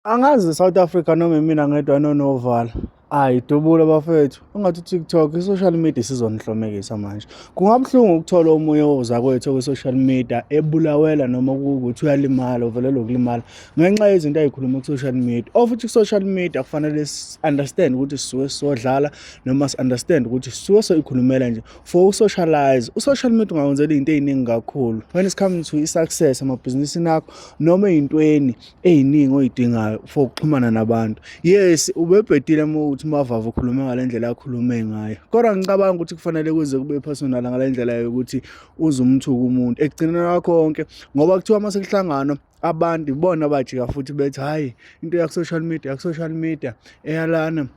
Angazi South Africa noma imina ngedwa nonovala. Ayi dubula bafethu, ungathi uTikTok i-social media isizonihlomekisa manje. Kungabuhlungu ukuthola omunye wozakwethu kwi-social media ebulawela noma kuwukuthi uyalimala uvelelwa ukulimala ngenxa yezinto ayikhuluma ku-social media. Of which ku-social media kufanele si-understand ukuthi sisuke sisodlala noma si-understand ukuthi sisuke soyikhulumela nje for usocialize. U-social media ungawenzela izinto eziningi kakhulu. When it's coming to i-success emabhizinisini akho noma ey'ntweni ey'ningi oy'dingayo for ukuxhumana nabantu. Yes, ubebhedile uma ukuthi uMavava ukhulume ngale ndlela akhulume ngayo, kodwa ngicabanga ukuthi kufanele kuze kube personal ngale ndlela yokuthi uze umthuke umuntu ekugcineni kwakho konke, ngoba kuthiwa uma sekuhlanganwa abantu ibona abajika futhi bethi hhayi into yaku-social media, yaku-social media eyalana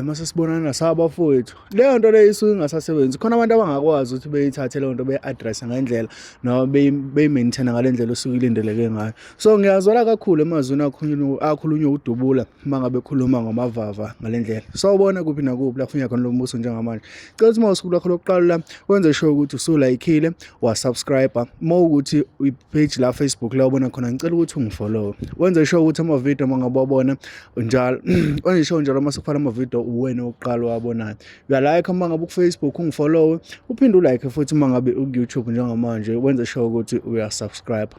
mase sibonana sabafowethu. Leyo nto leyo isuke ingasasebenzi. Khona abantu abangakwazi ukuthi beyithathe leyo nto beyi-address ngendlela noma beyi-maintain ngale ndlela osuke ilindeleke ngayo. So ngiyazwela kakhulu emazwini akhulunywa uDubula uma ngabe ekhuluma ngoMavava ngale ndlela. Sawubona kuphi nakuphi la kufunya khona lo mbuso njengamanje. Cela ukuthi uma usuku lwakho lokuqala la wenze sure ukuthi usulaykhile wasubscribe. Uma ukuthi page la Facebook la ubona khona ngicela ukuthi ungifollow. Wenze sure ukuthi ama-video uma ngabe wabona njalo wenze sure njalo uma sekufana ama-video uwena oqala wabonayo. Uyalike uma ngabe ku-Facebook ungifollow, uphinde ulike futhi uma ngabe uku-YouTube njengamanje wenze sure ukuthi uyasubscribe.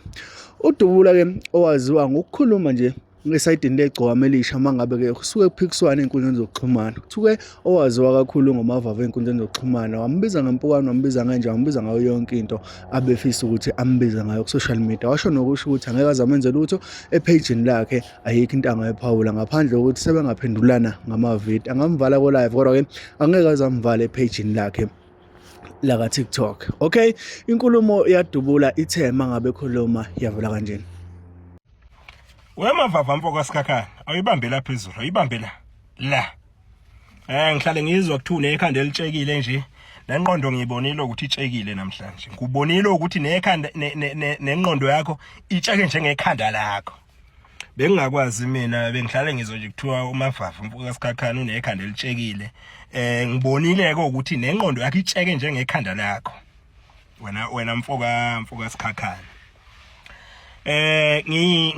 UDubula ke owaziwa ngokukhuluma nje esayidini legcokama elisha uma ngabe-ke kusuke kuphikiswana ey'nkundleni zokuxhumana. Kuthiwe owaziwa kakhulu ngoMavava ey'nkundleni zokuxhumana wambiza ngempukane, wambiza ngenja, wambiza ngayo yonke into abefisa ukuthi ambize ngayo ku-social media. Washo nokusho ukuthi angeke aze amenze lutho ephejini lakhe, ayikho into angayiphawula ngaphandle kokuthi sebengaphendulana ngamavidiyo. Angamvala ko-live kodwa-ke angeke aze amvale ephejini lakhe laka-TikTok. Okay, inkulumo yadubula ithe uma ngabe ekhuluma yavela kanjena. Wemavava mfo kaSikhakhane, awuyibambe la phezulu, awuyibambe la. La. Ngihlale ngizwa kuthiwa unekhanda elitshekile nje. Nenqondo ngiyibonile ukuthi itshekile namhlanje. Ngikubonile ukuthi nekhanda nenqondo yakho itsheke njengekhanda lakho. Bengingakwazi mina bengihlale ngizwa nje kuthiwa uMavava mfo kaSikhakhane unekhanda elitshekile. Ngibonile ke ukuthi nenqondo yakho itsheke njengekhanda lakho. Wena mfoka Sikhakhane.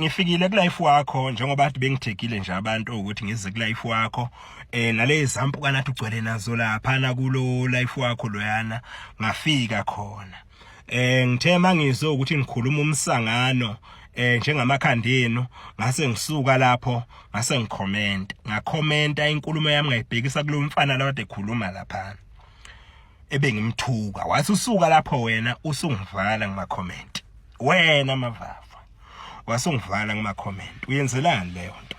Ngifikile ku life wakho njengoba kade bengithegile nje abantu ukuthi ngize ku life wakho nalezi zampuka nathi ugcwele nazo lapha na kulo life wakho loyana ngafika khona. Ngithe mangizwe ukuthi ngikhuluma umsangano njengamakhanda enu ngase ngisuka lapho ngase ngikhomenta ngakhomenta inkulumo yami ngayibhekisa kulo mfana la kade ekhuluma lapha ebengimthuka wathi usuka lapho wena usungivala ngama comment wena Mavava wasungivala ngama comment uyenzelani leyo nto?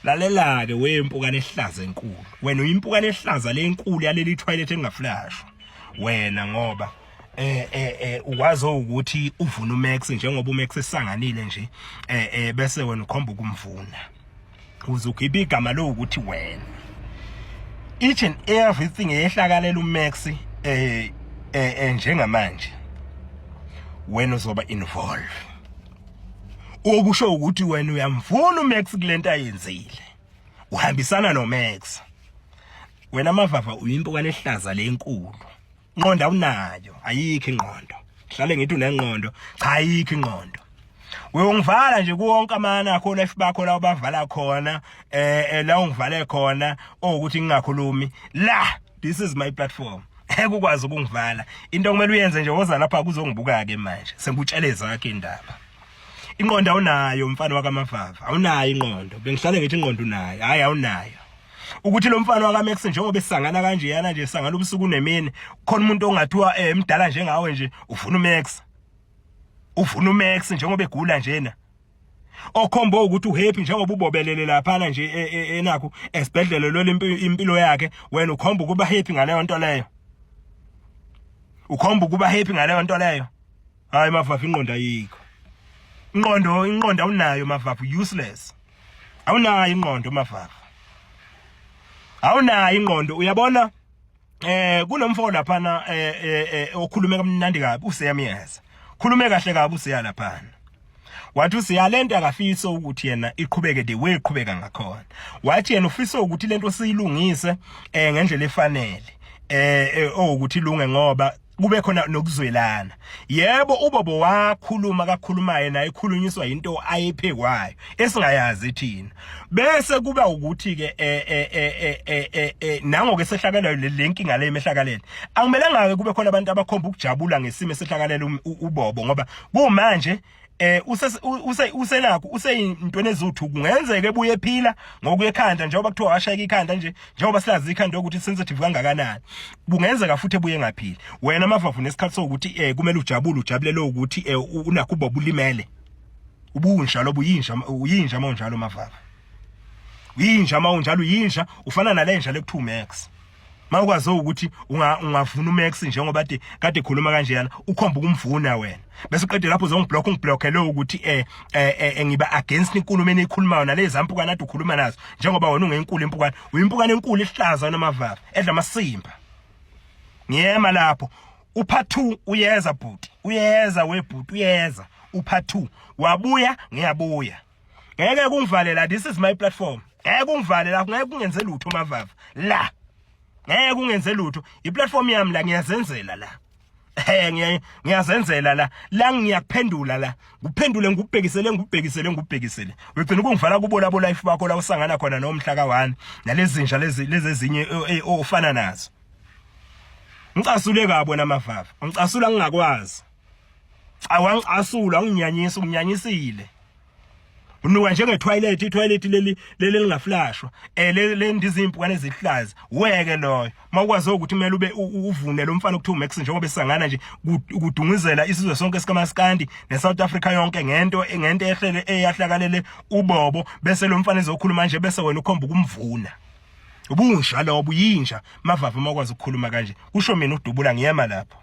Lalela ke wempukane ehlaza enkulu, wena uyimpukane ehlaza lenkulu yaleli toilet engaflashwa wena, ngoba ukwazi ukuthi uvuna uMax njengoba uMax esanganile nje bese wena ukhomba ukumvuna uze ukhiphe igama lokuthi wena each and everything eyehlakalela uMax njengamanje wena uzoba involve, okusho ukuthi wena uyamvuna uMax kulento ayenzile, uhambisana noMax. Wena Mavava uyimpukane ehlaza lenkulu, inqondo awunayo, ayikho ingqondo. Hlale ngithi unengqondo, cha ayikho ingqondo. Uyongivala nje kuwonke amana akho life bakho la ubavala khona la ungivale khona ukuthi ngingakhulumi la, this is my platform. Ngeke ukwazi ukungivala. Into okumele uyenze nje woza lapha kuzongibuka ke manje sengikutshele zakhe indaba. Inqondo awunayo mfana wakaMavava, awunayo inqondo. Bengihlale ngithi inqondo unayo, hayi awunayo. Ukuthi lo mfana wakaMax njengoba esangana kanje yana nje sangana ubusuku nemini, khona umuntu ongathiwa emdala njengawe nje ufuna uMax, ufuna uMax njengoba egula njena, okhomba ukuthi uhappy njengoba ubobelele laphana nje enakho esibhedlela lwela impilo yakhe, wena ukhomba ukuba happy ngaleyo nto leyo, ukhomba ukuba happy ngaleyo nto leyo. Hayi Mavavu, ingqondo ayikho, ingqondo awunayo Mavavu, useless, awunayo ingqondo Mavavu, awunayo ingqondo. Uyabona kunomfo laphana okhulume kamnandi kabi uSiyamiyeza, khulume kahle kabi uSiya laphana, wathi uSiya lento akafisa ukuthi yena iqhubeke the way iqhubeka ngakhona. Wathi yena ufisa ukuthi lento siyilungise ngendlela efanele ukuthi ilunge ngoba Kube khona nokuzwelana. Yebo, uBobo wakhuluma kakhulumayo naye, ekhulunyiswa into ayephekwayo esingayazi thina. Bese kuba ukuthi ke eh eh eh eh eh, eh nangoke sehlakalayo le nkinga le emehlakalele, akumelanga ke kube khona abantu abakhomba ukujabula ngesimo esehlakalele uBobo, ngoba kumanje use usenakho useyintweni ezuthu. Kungenzeka ebuye ephila ngokuya ekhanda, njengoba kuthiwa washayeka ikhanda nje, njengoba silazi ikhanda ukuthi sensitive kangakanani. Kungenzeka futhi ebuye engaphili. Wena Mavavu, nesikhathi sokuthi kumele ujabule, ujabulele ukuthi unakho uBobo ulimele. Ubunja lobu, uyinja, uyinja mawunjalo Mavava, uyinja mawunjalo, uyinja, ufana nalenja lekuthiwa Max. Mawukwazi ukuthi ungavuna uMax njengoba kade khuluma kanjeyana, ukhomba ukumvuna wena, bese uqede lapho uzongiblock, ungiblockele ukuthi ngiba against inkulumo enikhulumayo nalezi zampukane ade ukhuluma nazo, njengoba wena ungenkulu impukane, uyimpukane enkulu ihlaza namavava edla amasimba. Ngiyema lapho. Upart 2 uyeza bhuti, uyeza webhuti, uyeza upart 2. Wabuya, ngiyabuya. Ngeke kungivalela, this is my platform. Ngeke kungivalela, ngeke kungenze lutho Mavava la, ngeke kungenze lutho. Iplatform yami la, ngiyazenzela la. Ngiyazenzela la, la ngiyakuphendula la, nguphendule, ngikubhekisele, ngikubhekisele, ngikubhekisele. Ugcina ukungivala kubo labo life bakho la usangana khona nomhla ka1 nalezinja lezi ezinye ofana nazo. Ngicasule kabi wena Mavava, ngicasula ngingakwazi. Awangicasula, unginyanyisa, unginyanyisile. Unuka njenge toilet, itoilet leli lingaflashwa, le ndizimpukane ezihlaza. Weke loyo mawukwazi ukuthi kumele ube uvune lo mfana okuthiwa uMax, njengoba esangana nje kudunguzela isizwe sonke sikaMaskandi neSouth Africa yonke ngento ehlele eyahlakalele uBobo, bese lo mfana ezokhuluma nje, bese wena ukhomba ukumvuna. Ubunja lobo, uyinja Mavava uma ukwazi ukukhuluma kanje. Kusho mina uDubula, ngiyema lapho.